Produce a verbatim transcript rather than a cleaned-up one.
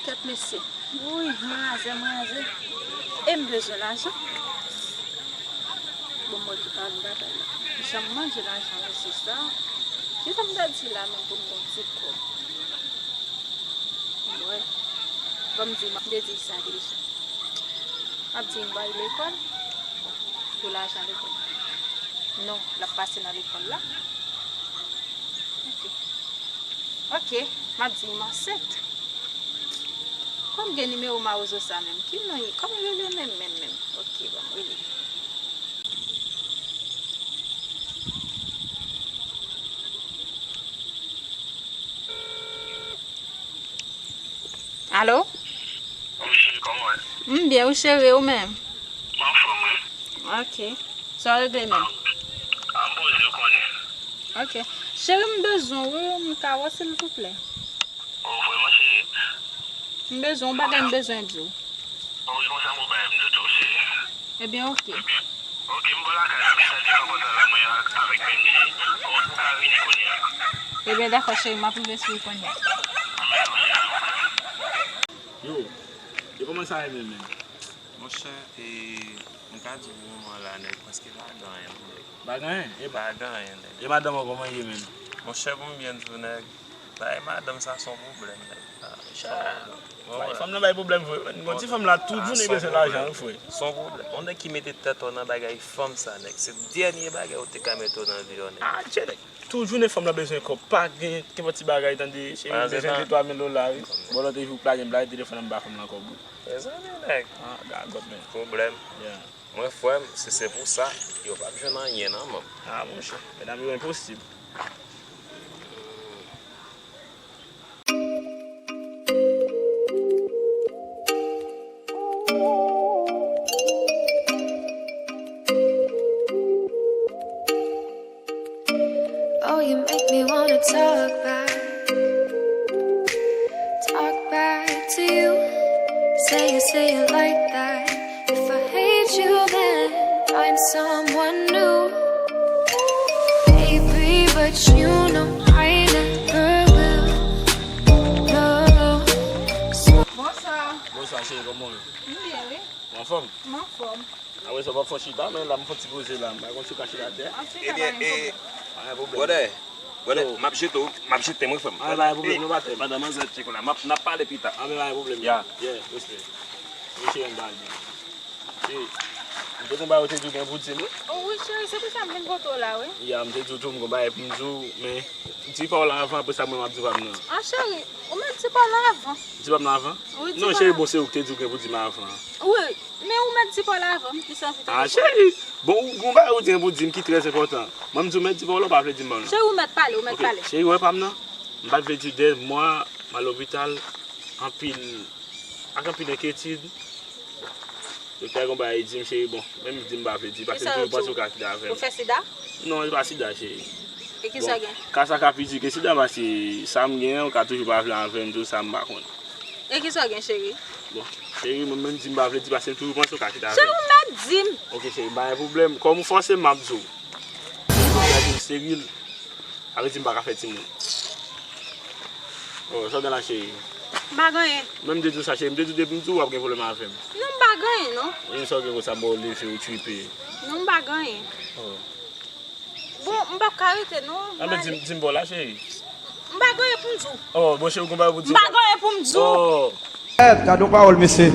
Kèt mesye. Wouyy, manzè, manzè. E m bezwen lajan. Bon, mwen ki pa vin batay la. Jan m manje lajan mesye sa. Kisa m ta di la menm pou m gon ti kòb? Mwen, ban m di, m te di sa deja. M ap di m bay lekòl pou lajan lekòl. Non, l ap pase nan lekòl la. Ok. Ok, m ap di m ansent. Kòm gen nimewo mawozo sa menm, ki non li? Kòman l rele menm, menm, menm? Ok, ban m rele. Alo? Wi, cheri, kòman w ye? M byen, wi, cheri, ou menm? M anfòm, wi. Ok. Sa w regle menm? A, m poze, ou konnen. Ok. Cheri, m bezwen w, wi, m ka wè, silvouplè. O, vrèman, cheri? M bezwen w, bagay m bezwen di w. O, wi, konsa m pou bay m di w tou, cheri. Ebyen, ok. Ebyen, ok, m bò lakay la, m chita devan pòt la, la, mwen ak, avèk Benji. O, m ka vini kounye a. Ebyen, dakò, cheri, m ap rive sou ou kounye a. Yo, e kòman sa ye menm, menm? Monchè, e, m ka di w moman la, nèg, prèske pa gen anyen, nèg. Pa gen anyen? E pa gen anyen, nèg. E madanm ou kòman ye menm? Monchè, pou m byen di w, nèg, bagay madanm sa se yon pwoblèm, nèg. Ah, se yon pwoblèm. Bay fanm nan bay pwoblèm vre, menn. Gon ti fanm la tout jounen bezwen lajan, wi, frè. Se yon pwoblèm. Yon nèg ki mete tèt ou nan bagay fanm sa, nèg. Se dènye bagay ou te ka mete w nan vi w, nèg. Ah, tchè, nèg. Tout jounen fanm nan bezwen kòb. Pa gen kenpòt ti bagay, tande. Cheri, m bezwen de twa mil dola, wi. Bon, lòt jou, pa gen, m lage telefòn an, m ba fanm nan kòb, wi. Mezanmi, nèg. Ah, gagòt, menn. Pwoblèm. Yeah. Mwen, frè m, si se pou sa, yo p ap jwenn anyen nan men m. Ah, monchè, medam yo enposib. Oh, you make me wanna talk back, talk back to you. Say you, say you like that. If I hate you, then find someone new. Baby, but you know I never will. No. Bonswa. Bonswa, cheri, kòman w ye? M byen, wi. Ou anfòm? M anfòm. Apre sa, w ap fè yon chita, men la, m fè yon ti poze la. M pa konn si w ka chita atè. Ebyen, e, pa gen pwoblèm. Bwòdè, bwòdè, m ap jete w, m ap jete mwen, frè m. Ah, pa gen pwoblèm, nou pa tèm. Pandan manzè tcheko la, m ap, n ap pale pita. Ah, men pa gen pwoblèm. Ya. Yeah, respè. Mesye, m pa di. Cheri, m te gon bagay ou te di w gen pou di m, wi. Oh, wi, cheri, se pou sa m vin kote w la, wi. Ya, m te di w tou, m gon bagay pou m di w, men di pa w la avan, apre sa, mwen, m ap di pa m nan. Ah, cheri, ou mèt di pa w la avan. Di pa m nan avan? Wi, di pa m nan. Non, cheri, bon, se ou ki te di w gen pou di m avan. Wi. Men ou mèt di pa w la avan, m plis anvi tande. Ah, cheri, bon, ou gon bagay ou di gen pou di m ki trè enpòtan. Mwen, m di w mèt di pa w la, ou pa vle di m nan. Cheri, ou mèt pale, ou mèt pale. Ok, cheri, ou wè pa m nan? M pa t vle di w dèyè mwa, m al lopital, anpil, ak anpil enkyetid. Doktè a gon bagay di m, cheri, bon, menm di m pa vle di, paske m toujou panse ou ka fini avè m. Ou fè sida? Non, se pa sida, cheri. E kisa w gen? Ka sa ka pi di ke sida, paske sa m gen an, ou ka toujou pa vle avè m, tou sa m pa konn. E kisa w gen, cheri? Bon, cheri, mwen menm di m pa vle di, paske m toujou panse ou ka chita avè m. Cheri, ou mèt di m. Ok, cheri, pa gen pwoblèm. Kòm ou fòse m, m ap di w. Ou ka di m steril, sa vle di m pa ka fè timoun. Oh, sa w gen la, cheri? M pa gen anyen. Menm m te di w sa, cheri, m te di w depi m di w w ap gen pwoblèm avè m. Non, m pa gen anyen, non. Gen sa w gen konsa, bon, ou leve, ou tchipe. Non, m pa gen anyen. Oh. Bon, m p ap ka rete, non. Anben, di m, di m bò la, cheri. M pa gen anyen pou m di w. Oh, bon, cheri, ou gon bagay pou di m? M pa gen anyen pou m di w. Oh. Gad yon pawòl, mesye.